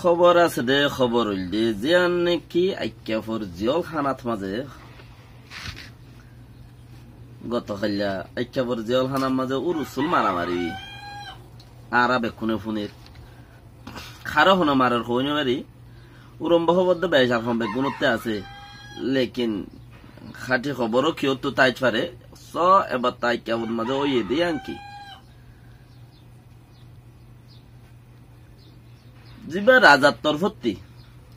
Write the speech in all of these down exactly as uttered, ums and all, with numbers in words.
Hóbor asé dé, hóbor óilde, ziyán niki Aikkafor ziyólhánat mazé, gotokailla Aikkafor ziyólhánat mazé urusúl maramari. Añára bekkúne fúnir. Haré hone marer hoói no fari. Urombó hóbor dé becar hom beggúnottú asé. Lekin háñti hóbor ó kiyóttu táit fare. Só ebar to Aikkafor mazé óiye dé yían ki. Zibá razar torfótti.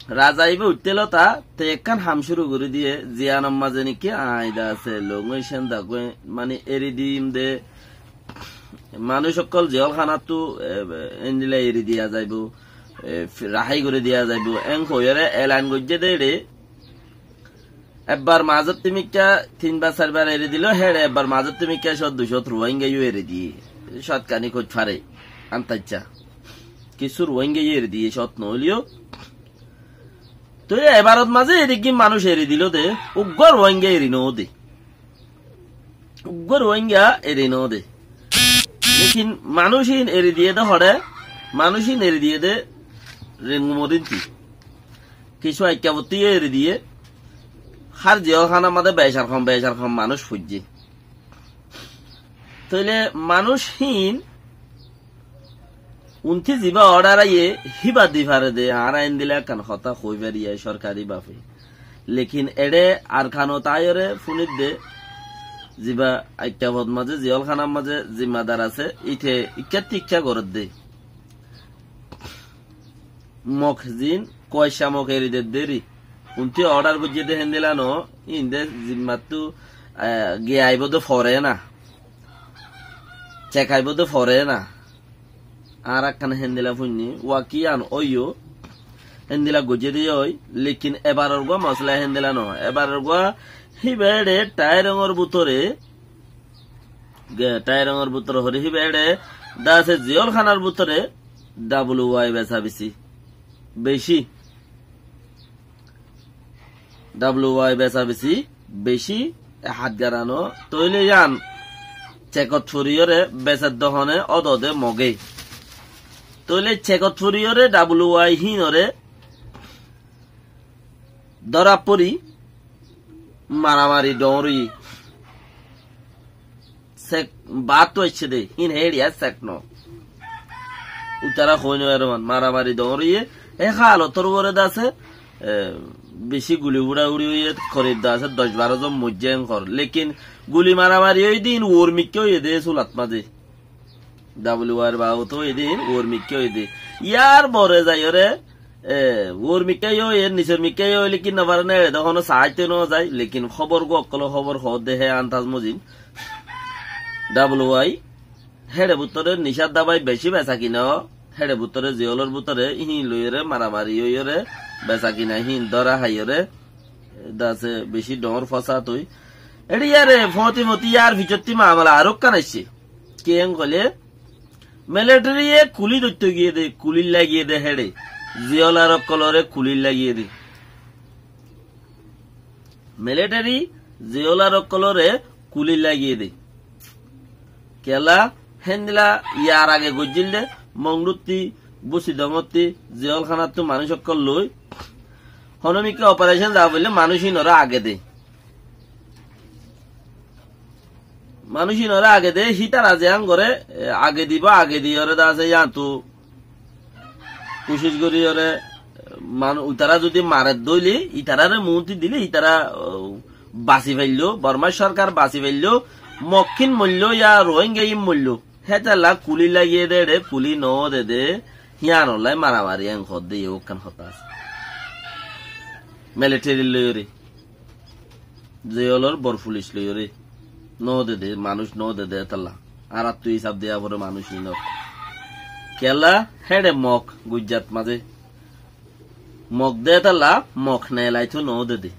Raza ibá uiththé lóta, te ekkán ham cúru gorí diyé, ziyánor mazé niki añáida asé, longói cénda goi, mani eri diyum dé, manúic ókkol ziyólhánattu, e, endilla eri diya zaibou, e, fi-, rahái gorí diya zaibou, en hoiyóre elan goijjé dé eçé, ebbar mazótti mikká tin bar sair bar eri dilo, héçe ebbar mazótti mikká cót dui cót Ruáingga yó eri diyé. Cót kaní hoit fare, antaiccá. Kissú Ruáingga yó eri diyé, cót noóileyó. Toi ebarot mazé edigín manúic eri dilo dé, uggúa Ruáingga eri noó dé. Uggúa Ruáingga eri noó dé. Lekin manúic ín eri diyé dé hoçé, manúic ín eri diyé dé Rengumodinti. Kissú Aikkafottú yó eri diyé, hár ziyólhánar mazé becar hom, becar hom manúic foijjé. Tóile manúic hín untí zibá order aiyé, híba di fare dé, añára endilla ekkán hotá hoói fari yá sorkari bafe. Lekin eçé Arkanot aiyóre fúnir dé, zibá Aikkafot mazé, ziyólhánar mazé zimmadar asé, íte ikká tikká gorér dé. Mok zin, kuaicca mok eri der deri. Untí order goijjé dé héndilla noó, ín dé zimmattú, eh, giya aibó dé fore na. Cek aibó dé fore na. Añára ekkán héndilla fúinni, wakiyan óiyo, héndilla goijjé dé yói, lekin ebaror gua mosala héndilla noó. Ebaror gua híba eçé Tairongor bútore, ge-, Tairongor bútore horí híba eçé, dase ziyólhánar bútore, W Y besabesi beci. W Y besabesi beci, e hát garano, tóile yían cekot foriyóre beser dé hone ódode Moge. Tóile cekot foriyóre W Y híinore dóra fori maramari dhoóñr óiye. Sek baáttu aiccé dé, híin héçiya sek noó. Uitará hoói no fare, maramari dhoóñr óiye, hé hálotor uore dase, e, beci guli uçauçi óiye, korib dase doc baró zon moijjé en hor. Lekin guli maramari óiye dé, híin uor mikká óiye dé, sulat mazé. W Y r baabot óiye dé, híin uor mikká óiye dé. Yar bore zaiyóre, e, uor mikká yó óiye, nisor mikká yó óile ki no fare né, eçé dé hono saáitte no zai, lekin hóbor gua ókkole hóbor hoódde hé andaz mozin. W Y, héçe bútore nicár dabai beci besakina ó, héçe bútore ziyólor bútore híin loiyóre maramari óiyore besakina híin dóra háiyore, dase beci dhoóñr fosát ói. Eçé yare fóti fóti yar ficottí mamala arókkan aiccé. Kiyén hoilé, militariye kuli dóitto giyé dé, kulilla giyé dé héçe. Ziyólar ókkolore kulilla giyé dé. Militari ziyólar ókkolore kulilla giyé dé. Kiyólla héndilla yar age goijjíl dé, Mongduttí, Busidongottí, ziyólhánattú manúic ókkol loi. Hono mikká operation za foille manúic híinore age dé. Manúic híinore age dé, hítara ziyán goré, e, age dibou, age diyóre dase yíantu kucíc goríyore, man-, uitará zudi marer dóile, itaráre muúnti dile, itará, o, basi failló, Bormar sorkar basi failló, Mok hín moilló ya Rohingya hín moilló. Hétolla kuli lagiyé dé, eçé kuli noó de dé, híanollái maramari en hoódde, yó ekkán hotá asé. Militari loiyóre. Zeyolor bor fulic loiyóre. Noó de dé, manúic noó de dé hétolla. Añáráttu hísab diya foré manúic híinor. Kiyólla héçe Mok, Gujrat mazé. Mok dé hétolla, Mok neelaitóu noó de dé.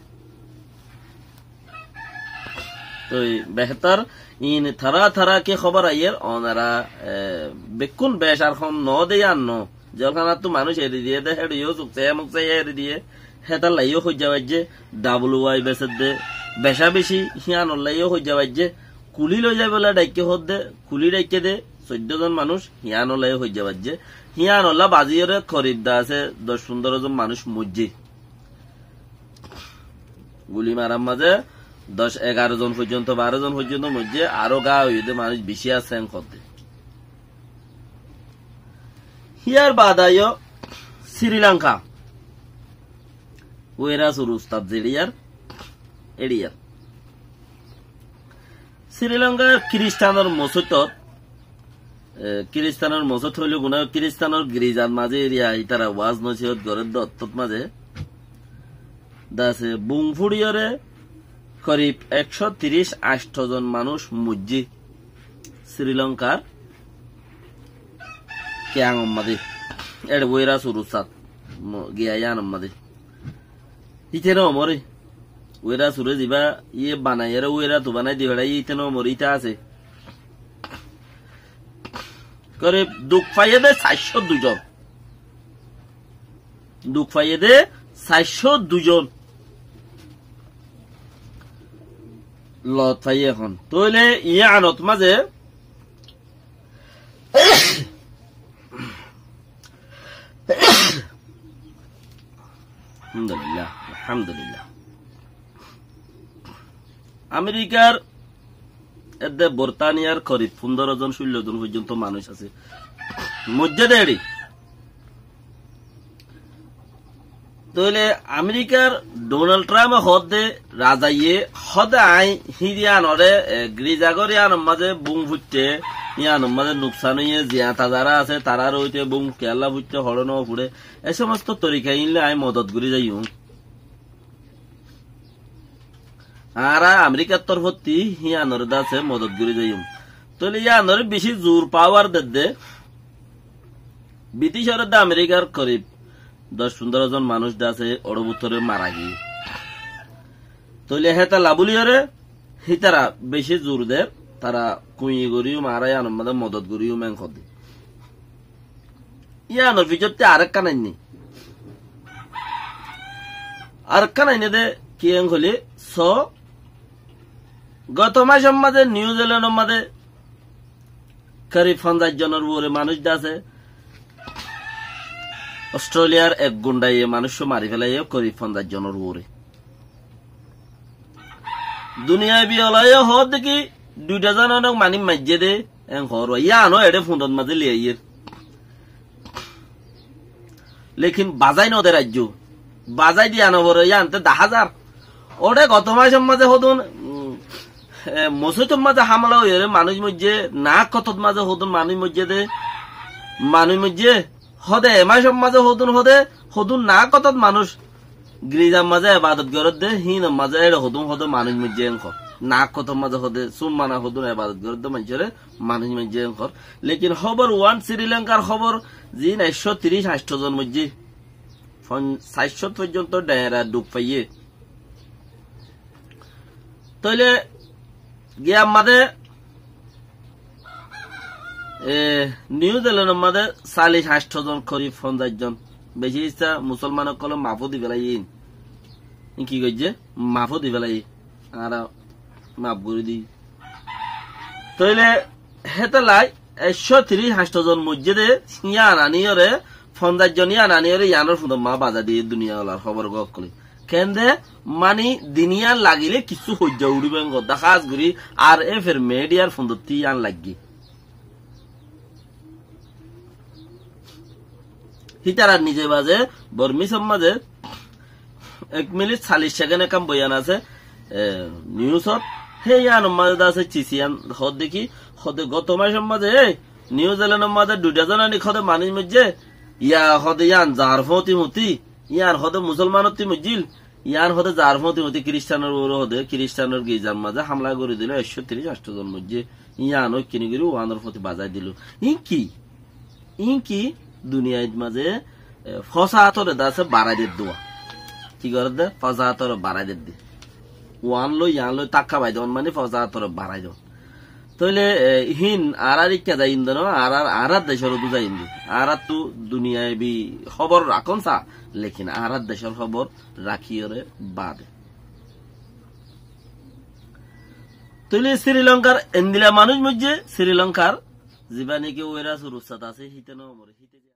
Toi behétor, iín tará tará ki hóbor aiyér, onará, e, bekkún bec ar hom noó de yían noó. Ziyólhánattú manúic eri diyé dé, héçe yó suk saiya muk saiya eri diyé, hétolla yó hoijja baijjé, W Y beser dé, beca beci, híanolla yó hoijja baijjé, kuli loi zaibolla dhaikké hoódde, kuli dhaikké dé, soiddó zon manúic, híanolla yó hoijja baijjé, Híyanolla baziyóre korib de asé doc fundoro zon manúic moijjé. Guli marar mazé doc egaró zon foijjonto, baró zon foijjonto moijjé, aró gáa óiye de manúic bicí asé en hoódde. Híyar baade aiyó Sri Lanka. Uerasur ustad zeçiyar, eçiyar. Sri Lankar kiristanor mosóitot, e, kiristanor mosóit hoilé guná, kiristanor girizar mazé eriya, ítara waz nosiyot gorér de ottót mazé. Dase bum fúçiyóre korib ekcó tiríc ancto zon manúic moijjé Sri Lankar kiyangor mazé. Eçe Uerasur ustad mo-, giya yíanor mazé. Íte no more. Uerasure ziba iye banaiyóre ueratu banai di feçaiye, íte no more, íte asé. Korib duk faiyé de saircó dui zon. Duk faiyé de saircó dui zon. Lot faiyé ehón. Tóile iyanot mazé Alhamdulillah, alhamdulillah. Amerikar edde Bortaniyar korib fundoro zon, cúllo zon foijjonto manúic asé. Moijjé de eçé. Tóile Amerikar Donald Trump e hoódde, razaiye hoódde aññí híyanore, e, girizagór yíanor mazé bum fuitte, yíanor mazé nuksan óiye, ziyañta zará asé, tarár óite bum kiyólla fuitte, hoçé no fuçé, e somosto torika ín loi aññí modot gorí zaiyum. Añára Amerikar torfótti híyanore de asé modot gorí zaiyum. Tóile yíanore bicí zur pawar dedde, Briticor edde Amerikar korib doc fundoro zon manúic de asé, ór bútore mara giyé. Tóile hétolla búliyóre hítara bicí zur der, tara kuñi goríyum, añára yíanor mazé modot goríyum en hoódde. Yíanor fisótte arekkán ainné. Arekkán ainné de ki en hoilé, so, goto mácor mazé Niu Zilenor mazé korib fonzaic zonor uore manúic de asé. Ostreliyar ek gundhaye manúiccúa mari félaiye korib fonzaic zonor uore. Duniyai biyolaye hoódde ki duitha zon onok manúic maijjé de, en hoór. Yíano eçé fundot mazé liyaiyér. Lekin bazái no der aijjó. Bazái diya no foré, yían te dahá zar. Óre goto mácor mazé hodún, mm, e, mosóitor mazé hámela óiyore manúic moijjé, naák kotot mazé hodún manúic moijjé de, manúic moijjé. Hode e mácor mazé hodún hode, hodún naák kotot manúic girizar mazé ebadot gorédde, híinor mazé éçe hodún hode manúic moijjé en hoór. Naák kotor mazé hode, súmmana hodún ebadot gorédde maincóre manúic moijjé en hoór. Lekin hóbor uán Sri Lankar hóbor, ziín ekcó tiríc ancto zon moijjé. Fon-, saircót foijjonto dheñra duk faiyé. Tóile giyar mazé, e, Niu Zilenor mazé callic ancto zon, korib fonzaic zon, beci issá musolman ókkole maf di félaiye. Ín ki goijjé? Maf di félaiye. Añára maf gorí di. Tóile hétolla ekcó tiríc ancto zon moijjé de, yían aníyore, fonzaic zon yían aníyore, yíanor fundot mazé bazai diyé duniya olar hóbor gó ókkole. Kende, mani din yían lagilé kissú hoijja uçíbo en hoódde, hás gorí RFA r midiyar fundottí yían laiggé. Hítarar nize mazé, Bormisor mazé, ek minit callic sekend ekkán boyan asé, e, niusot, hé yíanor mazé de asé, cisi yían hoódde ki, hode goto mácor mazé, e, Niu Zilenor mazé duitha zon aník hode manúic moijjé, yá hode yían zar fóti moti, yían hode musolmanottí moijjíl, yían hode zar fóti moti kiristanor uore hode, kiristanor girizar mazé hámela gorí dilo, ekcó tiríc ancto zon moijjé, yían ókkini gorí uánor fóti bazai dilo. Ín ki? Ín ki? Duniyait mazé, e, fosátoré de asé barai der dua. Ki gorédde? Fosátoré barai der de. Uán loi, yían loi tákka bai don mani fosátoré barai don. Tóile, e, híin añárar ikká zaiyum de no, añárar, añárar decór uddú zaiyum de. Añárattu duniyai bi hóbor rakón sa, lekin añárar decór hóbor rakíyore bade. Tóile Sri Lankar endila manúic moijjé, Sri Lankar, ziba niki Uerasur ustad asé, híte no more, híte